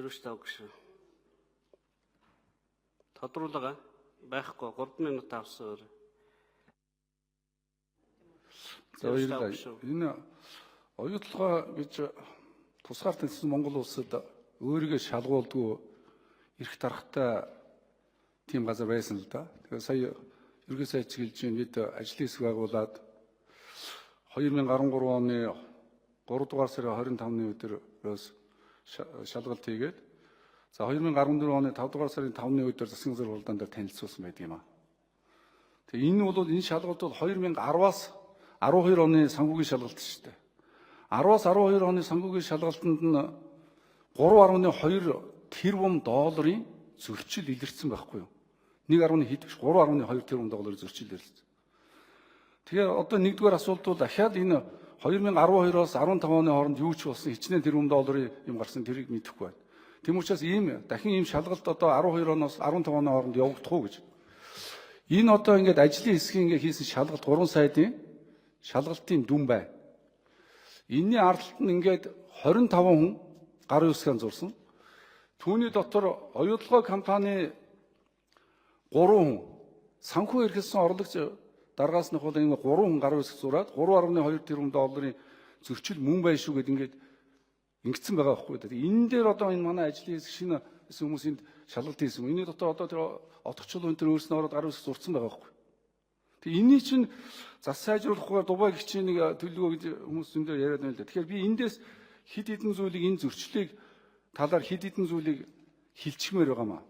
Тэрвш тав гишүүн. Тодруулга байхгүй, 3 минут авсан өөр. За, баярлалаа. Энэ оюутлогоо гэж тусгаар таньсан Монгол улсад өөрийгөө шалгуулдгүй эрх дарахтай тийм газар байсан л да. Тэгээ сая ерөнхий сайд хэлж чинь бид ажлын хэсэг байгуулад 2013 оны 3 дугаар сарын 25-ны өдрөөс шалгалт хийгээд, за, 2014 оны 5 дугаар сарын 5-ны өдөр засгийн газрын хуралдаан дээр танилцуулсан байдаг юм аа. Тэгээ энэ бол энэ шалгалт бол 2010-аас 12 оны санхүүгийн шалгалт шүү дээ. 10-аас 12 оны санхүүгийн шалгалтанд нь 3.2 тэрбум долларын зөрчил илэрсэн байхгүй юу? 1. Хэд биш, 3.2 тэрбум долларын зөрчил илэрсэн. Тэгээ одоо нэгдүгээр асуулт бол дахиад энэ 2012-оос 15 оны хооронд юу ч болсон, хичнээн тэрбум долларын юм гарсан, тэрийг мэдэхгүй байна. Тийм учраас ийм дахин ийм шалгалт одоо 12 оноос 15 оны хооронд явагдах уу гэж. Энэ одоо ингээд ажлын хэсгийн ингээд хийсэн шалгалт, 3 сайдын шалгалтын дүн байна. Энийний ард талд нь ингээд 25 хүн гарын үсгээ зурсан. Түүний дотор оюутлогоо компани 3 хүн, санхүү эрхэлсэн орлогч даргаас нөхөл ийм 3 хүн гарын үсэг зураад 3.2 тэрбум долларын зөрчил мөн байна шүү гэд ингээд ингэсэн байгаа байхгүй юу. Энэ дээр одоо энэ манай ажлын хэсэг шинэ хүмүүс энд шалгалт хийсэн. Энийний дотор одоо тэр отгочлол энэ төр өөрснөө ороод гарын үсэг зурцсан байгаа байхгүй. Тэгээ энэний чинь зас сайжруулахгүйгээр Дубай гिचийн нэг төлөвлөгөө гэж хүмүүс энэ дээр яриад байна л да. Тэгэхээр би эндээс хэд хэдэн зүйлийг, энэ зөрчлийг талаар хэд хэдэн зүйлийг хилчмээр байгаа маа.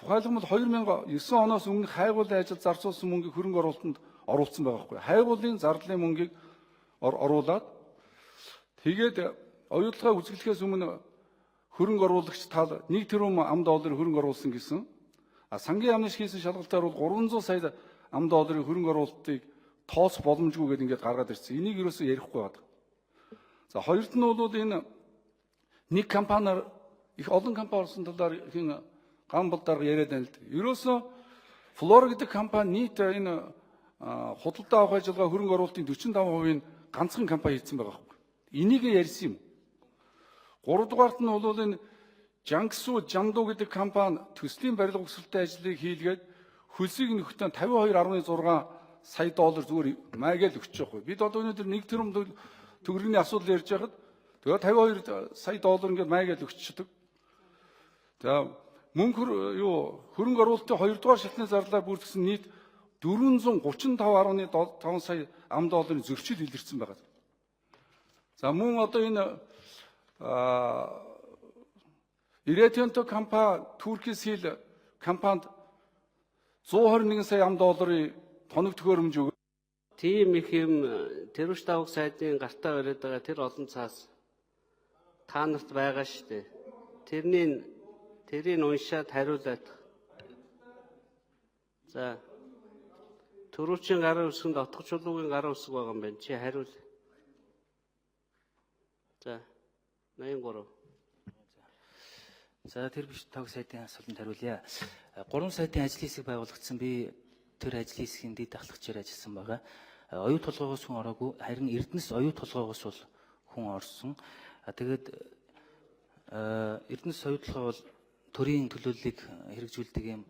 Тухайлбал 2009 оноос өмнө хайгуулын ажил зарцуулсан мөнгийг хөрөнгө оруулалтанд оруулсан байгаа байхгүй. Хайгуулын зардлын мөнгийг оруулаад, тэгээд оюутлогоо үзэсгэлэхээс өмнө хөрөнгө оруулагч тал 1 тэрбум ам долларын хөрөнгө оруулсан гэсэн. А сангийн яамны хийсэн шалгалтаар бол 300 сая ам долларын хөрөнгө оруулалтыг тооцох боломжгүй гэдээ ингээд гаргаад ирсэн. Энийг ерөөсөө ярихгүй байна. За, хоёрт нь бол энэ нэг компаниар их олон компани орсон талаар хин Гамбал дарга яриад байна л да. Ерөөсөө Флор гэдэг компани нийт энэ худалдаа авах ажиллагаа хөрөнгө оруулалтын 45%-ийг ганцхан компани хийсэн байгаа байхгүй. Энийг ярьсан юм. Гуравдугаарт нь бол энэ Жангсу Жамду гэдэг компани төслийн барилга угсралтай ажлыг хийлгээд хөлсийг нөхтөн 52.6 сая доллар зүгээр майгаал өгч байгаа байхгүй. Бид одоо өнөөдөр 1 тэрбум төгрөгийн асуудал ярьж байхад тэгээ 52 сая доллар ингээд майгаал өгчдөг. За, мөнгө юу хөрөнгө оруулалтын 2 дугаар шатны зарлаар бүрдсэн нийт 435.5 сая ам долларын зөрчил илэрсэн байгаа. За, мөн одоо энэ Иретенто компани Туркийн компанид 121 сая ам долларын тоног төхөөрөмж өгөө. Тийм их юм тэрвш тавг сайдын гартаа бариад байгаа тэр олон цаас та нарт байгаа шүү дээ. Тэрний тэрийг уншаад хариулаад. За, түрүүчийн гарын үсгэнд отгох чулуугийн гарын үсэг байгаа юм байна. Чи хариул. За, 83. За, тэр биш тог сайдын асуултанд хариулъя. 3 сайдын ажлын хэсэг байгуулагдсан. Би тэр ажлын хэсгийн дэд ахлагчаар ажилласан байгаа. Оюу толгоогоос хүн ороогүй, харин Эрдэнэс оюу толгоогоос бол хүн орсон. Тэгээд Эрдэнэс оюу толгой бол төрийн төлөөллийг хэрэгжүүлдэг юм,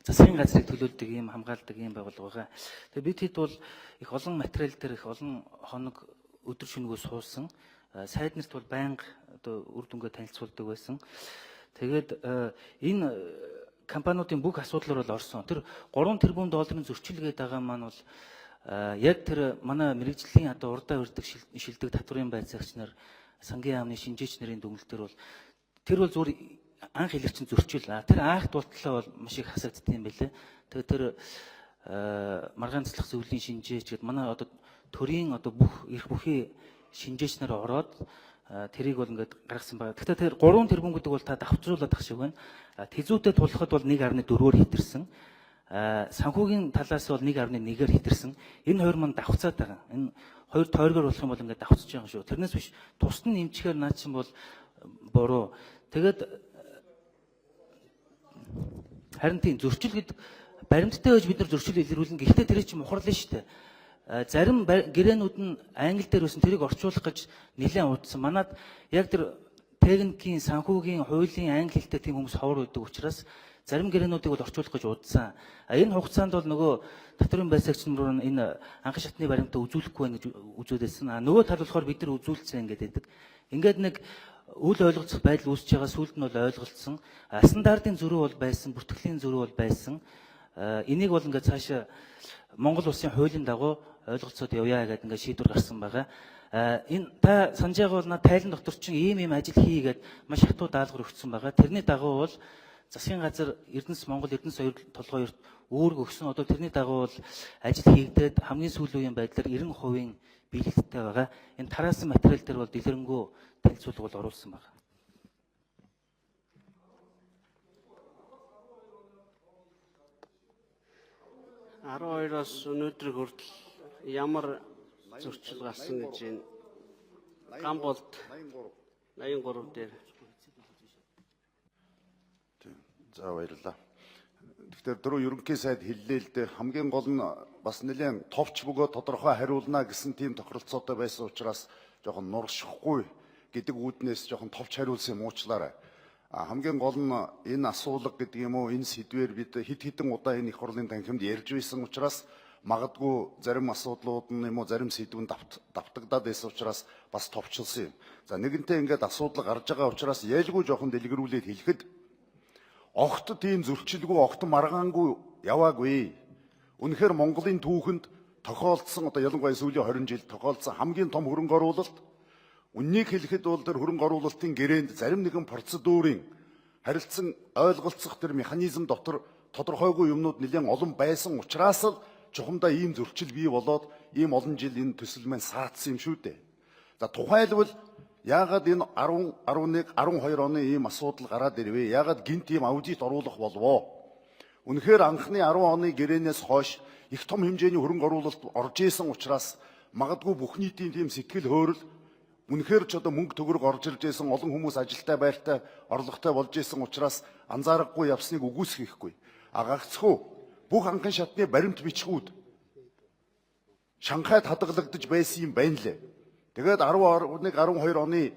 засгийн газрыг төлөөлдөг юм, хамгаалдаг юм байгууллага байгаа. Тэгээд бид хэд бол их олон материал дээр их олон хоног өдөр шөнөгөө суусан. Сайд нарт бол байнга одоо үр дүнгээ танилцуулдаг байсан. Тэгээд энэ компаниудын бүх асуудлаар бол орсон. Тэр 3 тэрбум долларын зөрчил гээд байгаа маань бол яг тэр манай мэргэжлийн одоо урдаа урьдаг шилдэг татварын байцаагч нар, сангийн яамны шинжээч нарын дүгнэлтээр бол тэр бол зүгээр анх илэрчин зөрчил. Тэр анх дултлаа бол маш их хасагдсан юм байлээ. Тэгээд тэр маргаан таслах зөвлөлийн шинжээч гээд манай одоо төрийн одоо бүх эрх бүхий шинжээч нар ороод тэрийг бол ингээд гаргасан байна. Гэхдээ тэр 3 тэрбум гэдэг бол та давхцруулаад ах шиг байна. Тэзүүтэй тулахад бол 1.4-оор хэтэрсэн. Санхүүгийн талаас бол 1.1-ээр хэтэрсэн. Энэ хоёр мань давхцаад байгаа. Энэ хоёр тойргоор болох юм бол ингээд давхцаж байгаа шүү. Тэрнээс биш тусад нь нэмчихээр наа чин бол буруу. Тэгээд харин тийм зөрчил гэдэг баримттай байж бид нар зөрчил илрүүлнэ. Гэхдээ тэр чинь мухарлаа шүү дээ. Зарим гэрээнүүд нь англи дээр байсан, тэрийг орчуулах гэж нэлээд удсан. Манад яг тэр Техникийн, санхүүгийн, хуулийн, англи хэлтэй тийм хүмүүс ховор байдаг учраас зарим гэрээнүүдийг бол орчуулах гэж удсан. А энэ хугацаанд бол нөгөө татврын байсаагч нар энэ анхан шатны баримтаа үзүүлэхгүй байх гэж үзүүлсэн. А нөгөө тал болохоор бид нар үзүүлсэн ингээд байдаг. Ингээд нэг үл ойлголцох байдал үүсэж байгаа, сүүлд нь бол ойлголцсон. Стандартын зөрүү бол байсан, бүртгэлийн зөрүү бол байсан. Энийг бол ингээд цаашаа Монгол улсын хуулийн дагуу ойлголцоод явъя гэдэг ингээд шийдвэр гарсан байгаа. Энэ та санаж байгаа бол над тайлан дотор чинь ийм ийм ажил хий гээд маш хатуу даалгавар өгсөн байгаа. Тэрний дагуу бол засгийн газар Эрдэнэс Монгол Эрдэнэс хоёр толгой хоёрт үүрэг өгсөн. Одоо тэрний дагуу бол ажил хийгдээд хамгийн сүүлийн үеийн байдлаар 90% биелэлттэй байгаа. Энэ тараасан материал дээр бол дэлгэрэнгүй танилцуулга бол оруулсан байна. 12-оос өнөөдөр хүртэл ямар зөрчил гарсан гэж байна? Гамболд 83 дээр. За, баярлалаа. Тэгэхээр дөрөв ерөнхий сайд хэллээ л дээ. Хамгийн гол нь бас нэлээд товч бөгөөд тодорхой хариулна гэсэн тийм тохиролцоотой байсан учраас жоохон нуршихгүй гэдэг үүднээс жоохон товч хариулсан юм, уучлаарай. А хамгийн гол нь энэ асуулга гэдэг юм уу, энэ сэдвээр бид хэд хэдэн удаа энэ их хурлын танхимд ярьж байсан учраас магадгүй зарим асуудлууд нь юм уу, зарим сэдв нь давтагдаад байсан учраас бас товчлсон юм. За, нэгэнтээ ингээд асуудал гарч байгаа учраас яалгүй жоохон дэлгэрүүлээд хэлэхэд огт тийм зөрчилгүй, огт маргаангүй яваагүй. Үнэхээр Монголын түүхэнд тохиолдсон, одоо ялангуяа сүүлийн 20 жил тохиолдсон хамгийн том хөрөнгө оруулалт. Үннийг хэлэхэд бол тэр хөрөнгө оруулалтын гэрээнд зарим нэгэн процедурын харилцан ойлголцох тэр механизм дотор тодорхойгүй юмнууд нэлээд олон байсан учраас л чухамдаа ийм зөрчил бий болоод ийм олон жил энэ төсөл маань саатсан юм шүү дээ. За, тухайлбал яагаад энэ 10, 11, 12 оны ийм асуудал гараад ирвэ? Яагаад гэнэт ийм аудит оруулах болвоо? Үнэхээр анхны 10 оны гэрээнээс хойш их том хэмжээний хөрөнгө оруулалт орж исэн учраас магадгүй бүх нийтийн тийм сэтгэл хөөрөл, үнэхээр ч одоо мөнгө төгрөг орж ирж исэн, олон хүмүүс ажилтай, байртай, орлоготой болж исэн учраас анзаарахгүй явсныг үгүйсгэхгүй. А гагцхүү бүх анхан шатны баримт бичгүүд Шанхайд хадгалагдаж байсан юм байна лээ. Тэгээд 10, 11, 12 оны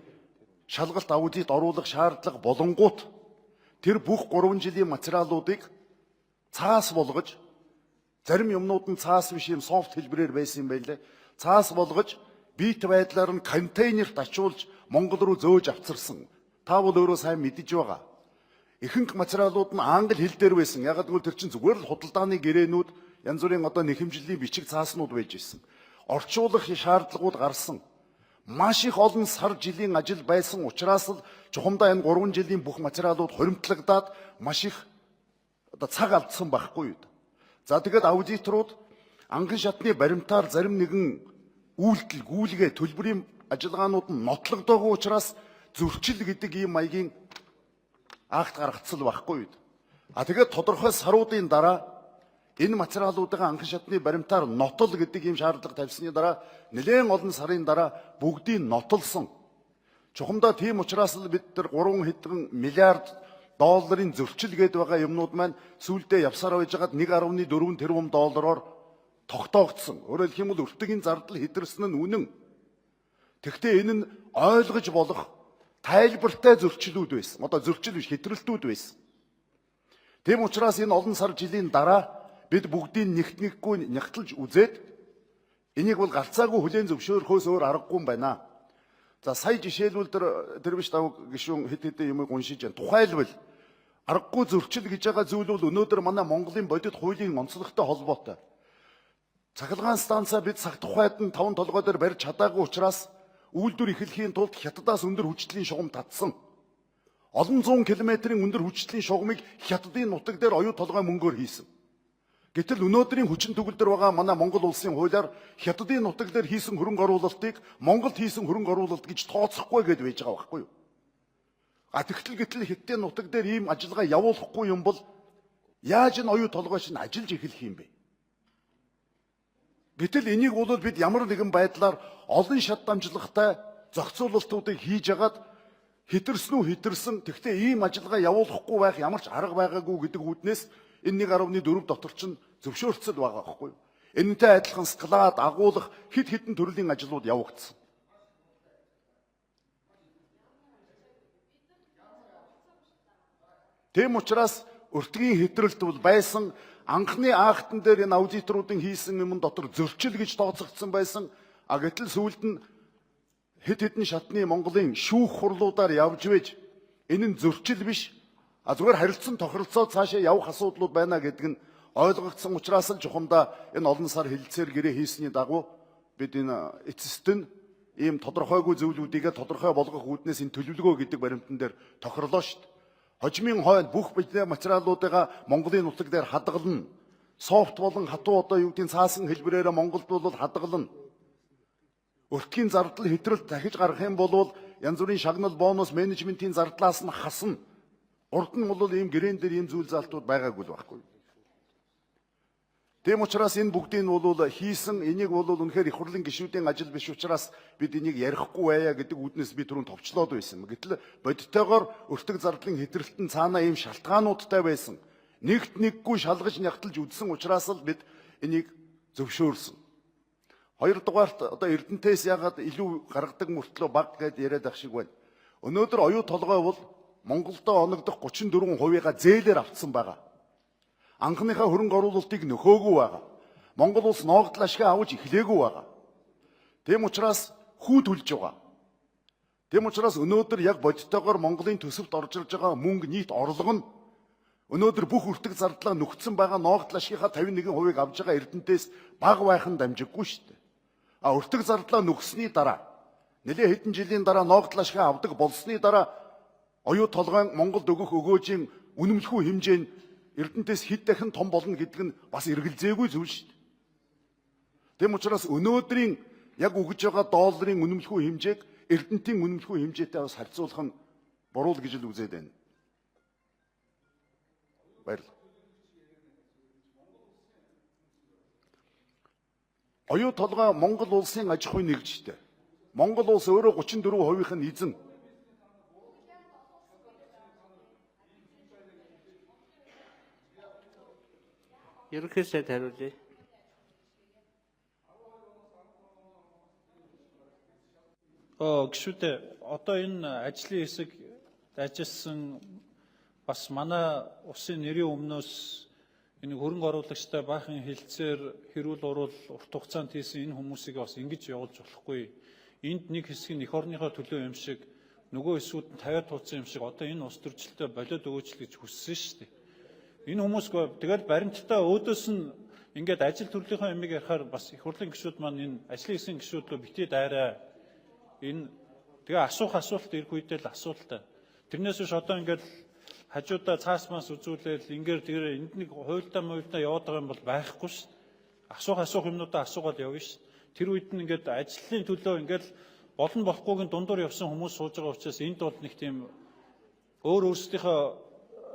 шалгалт аудит оруулах шаардлага болонгууд тэр бүх 3 жилийн материалуудыг цаас болгож, зарим юмнууд нь цаас биш, юм soft хэлбэрээр байсан юм байна лээ. Цаас болгож, бит байдлаар нь контейнерт ачуулж Монгол руу зөөж авчирсан. Та бол өөрөө сайн мэдэж байгаа. Ихэнх материалууд нь англи хэл дээр байсан. Яг гэвэл тэр чинь зүгээр л худалдааны гэрээнүүд, янз бүрийн одоо нэхэмжлийн бичиг цааснууд байж исэн. Орчуулах шаардлагууд гарсан. Маш их олон сар жилийн ажил байсан учраас л чухамдаа энэ 3 жилийн бүх материалууд хуримтлагдаад маш их одоо цаг алдсан байхгүй юу. За, тэгээд аудиторууд анхан шатны баримтаар зарим нэгэн үйлдэл, гүйлгээ, төлбөрийн ажиллагаанууд нь нотлогдоогүй учраас зөрчил гэдэг ийм маягийн акт гаргацсан байхгүй юу. А тэгээд тодорхой саруудын дараа энэ материалуудыг анхан шатны баримтаар нотол гэдэг ийм шаардлага тавьсны дараа, нэлээн олон сарын дараа бүгдийг нотолсон. Чухамдаа тийм учраас л бид тэр 3 хэдэн миллиард долларын зөрчил гээд байгаа юмнууд маань сүүлдээ явсараа байжгаад 1.4 тэрбум доллараар тогтоогдсон. Өөрөөр хэлэх юм бол өртөгийн зардал хэтэрсэн нь үнэн. Тэгэхдээ энэ нь ойлгож болох тайлбартай зөрчлүүд байсан. Одоо зөрчил биш, хэтрэлтүүд байсан. Тийм учраас энэ олон сар жилийн дараа бид бүгдийг нэгт нэггүй нягтлж үзээд энийг бол галзаагүй хүлээн зөвшөөрөхөөс өөр аргагүй юм байна. За, сая жишээлбэл тэр тэр биш давг гишүүн хэд хэдэн юмыг уншиж байна. Тухайлбал аргагүй зөрчил гэж байгаа зүйл бол өнөөдөр манай Монголын бодит хуулийн онцлогтой холбоотой. Цахилгаан станцаа бид цаг тухайд нь таван толгой дээр барьж чадаагүй учраас үйлдвэр эхлэхийн тулд Хятадаас өндөр хүчлийн шугам татсан. Олон зуун километрийн өндөр хүчлийн шугамыг Хятадын нутаг дээр оюу толгой мөнгөөр хийсэн. Гэтэл өнөөдрийн хүчин төгөлдөр байгаа манай Монгол улсын хуулиар Хятадын нутаг дээр хийсэн хөрөнгө оруулалтыг Монголд хийсэн хөрөнгө оруулалт гэж тооцохгүй гэдээ байж байгаа байхгүй юу? А тэгтэл гэтэл Хятадын нутаг дээр ийм ажиллагаа явуулахгүй юм бол яаж энэ оюу толгой шинэ ажиллаж эхлэх юм бэ? Гэтэл энийг бол бид ямар нэгэн байдлаар олон шат дамжлагатай зохицуулалтуудыг хийж агаад хэтэрсэн үү, хэтэрсэн. Тэгтээ ийм ажиллагаа явуулахгүй байх ямар ч арга байгаагүй гэдэг үүднээс энэ 1.4 дотор чинь зөвшөөрцөл байгаа байхгүй юу? Энэнтэй адилхан склад, агуулах хэд хэдэн төрлийн ажлууд явагдсан. Тийм учраас өртгийн хэтрэлт бол байсан. Анхны аахтан дээр энэ аудиторуудын хийсэн юм дотор зөрчил гэж тооцогдсон байсан. А гэтэл сүүлд нь хэд хэдэн шатны Монголын шүүх хурлуудаар явж байж энэ нь зөрчил биш. А зүгээр харилцан тохиролцоо цаашаа явах асуудлууд байна гэдэг нь ойлгогдсон учраас л жухамдаа энэ олон сар хэлэлцээр гэрээ хийсний дагуу бид энэ эцэст нь ийм тодорхойгүй зүйлүүдийг тодорхой болгох үүднээс энэ төлөвлөгөө гэдэг баримтан дээр тохирлоо шүү дээ. Хожимын хойно бүх бидний материалуудыгаа Монголын нутаг дээр хадгална. Софт болон хатуу одоо юу гэдгийг цаасан хэлбэрээр Монголд бол хадгална. Өртгийн зардал хэтрэлт дахиж гарах юм бол янз бүрийн шагнал бонус менежментийн зардлаас нь хасна. Урд нь бол ийм гэрээн дээр ийм зүйл залтууд байгаагүй л байхгүй. Тийм учраас энэ бүгдийг нь бол хийсэн энийг бол үнэхээр их хурлын гишүүдийн ажил биш учраас бид энийг ярихгүй байя гэдэг үүднээс би түрүүн товчлоод байсан. Гэтэл бодитойгоор өртөг зардлын хэтрэлтэн цаанаа ийм шалтгаануудтай байсан. Нэгт нэггүй шалгаж нягталж үзсэн учраас л бид энийг зөвшөөрсөн. Хоёрдугаарт одоо Эрдэнтээс ягаад илүү гаргадаг мөртлөө бага гэд яриад ах шиг байна. Өнөөдөр оюу толгой бол Монголдо оногдох 34%-ийг зээлээр автсан байгаа. Анхныхаа хөрөнгө оруулалтыг нөхөөгүй байгаа. Монгол улс ноогдол ашиг авч эхлээгүй байгаа. Тийм учраас хүү төлж байгаа. Тийм учраас өнөөдөр яг бодитойгоор Монголын төсөвт орж ирж байгаа мөнгө нийт орлого нь өнөөдөр бүх өртөг зардлаа нөхцөн байгаа ноогдол ашигынхаа 51%-ийг авж байгаа Эрдэнтээс бага байх нь дамжиггүй шүү дээ. А өртөг зардлаа нөхсөний дараа нэлээ хэдэн жилийн дараа ноогдол ашиг авдаг болсны дараа оюу толгойн Монголд өгөх өгөөжийн үнэмлэхүй хэмжээ нь Эрдэнтээс хэд дахин том болно гэдэг нь бас эргэлзээгүй зүйл шүү дээ. Тэм учраас өнөөдрийн яг өгж байгаа долларын үнэмлэхүй хэмжээг Эрдэнтийн үнэмлэхүй хэмжээтэй бас харьцуулах нь буруу л гэж л үзээд байна. Баярлалаа. Оюу толгой Монгол улсын аж ахуйн нэгжтэй. Монгол улс өөрөө 34%-ийнх нь эзэн. Ерөнхий сайд хариулъя. Гишүүдээ одоо энэ ажлын хэсэг ажилласан бас манай улсын нэрийн өмнөөс энэ хөрөнгө оруулагчтай баахан хилцээр хэрүүл уруул урт хугацаанд хийсэн энэ хүмүүсийг бас ингэж явуулж болохгүй. Энд нэг хэсэг нь эх орныхоо төлөө юм шиг нөгөө хэсгүүд нь 50-аад тууцсан юм шиг одоо энэ улс төрчлөлтөд болиод өгөөч л гэж хүссэн шүү дээ. Энэ хүмүүс тэгэл баримттай өөдөөс нь ингээд ажил төрлийнхөө ямиг ярихаар бас их хурлын гишүүд маань энэ ажлын хэсгийн гишүүд рүү битгий дайраа. Энэ тэгээ асуух асуулт ирэх үедээ л асуултаа. Тэрнээс биш одоо ингээд хажуудаа цаас мас үзүүлээл ингээд тэр энд нэг хуйлдаа муйлдаа яваад байгаа юм бол байхгүй ш. Асуух юмнуудаа асуугаад явна ш. Тэр үед нь ингээд ажлын төлөө ингээд болно болохгүйг нь дундуур явсан хүмүүс сууж байгаа учраас энд бол нэг тийм өөр өөрсдийнхөө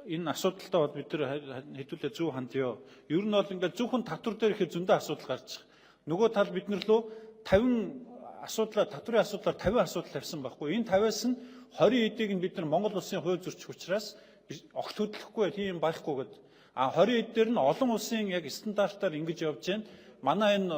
энэ асуудалтай бол бид нар хэдүүлээ зөв хандъё. Ер нь бол ингээд зөвхөн татвар дээр ихээр зөндөө асуудал гарч байгаа. Нөгөө тал бид нар лөө 50 асуудлаа татварын асуудлаар 50 асуудал тавьсан байхгүй. Энэ 50-аас нь 20 эдийг нь бид нар Монгол улсын хууль зөрчих учраас огт хөдлөхгүй тийм байхгүй гэд. А 20 эд дээр нь олон улсын яг стандартаар ингэж явж байна. Манай энэ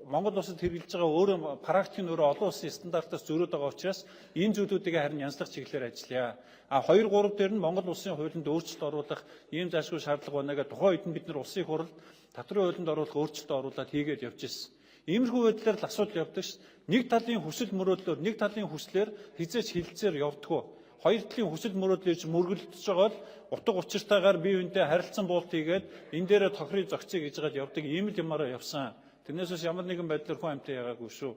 Монгол улсад хэрэглэж байгаа өөрөө практик нь өөрөө олон улсын стандартаас зөрөөд байгаа учраас энэ зүйлүүдийг харин янзлах чиглэлээр ажиллая. А 2 3 дээр нь Монгол улсын хуулинд өөрчлөлт оруулах ийм зайлшгүй шаардлага байна гэх тухайн үед нь бид нар улсын их хуралд татварын хуулинд оруулах өөрчлөлт оруулаад хийгээд явж ирсэн. Иймэрхүү байдлаар л асуудал явдаг ш. Нэг талын хүсэл мөрөөдлөөр, нэг талын хүслээр хизээч хилцээр явдггүй. Хоёр талын хүсэл мөрөөдөл ирж мөргөлдөж байгаа л утга учиртайгаар бие биентэй харилцан буулт хийгээд энэ дээрээ тохирыг зохицъё гэж байгаад явдаг ийм л юмараа явсан. Тэрнээс биш ямар нэгэн байдлаар хүн амьтан ягаагүй шүү.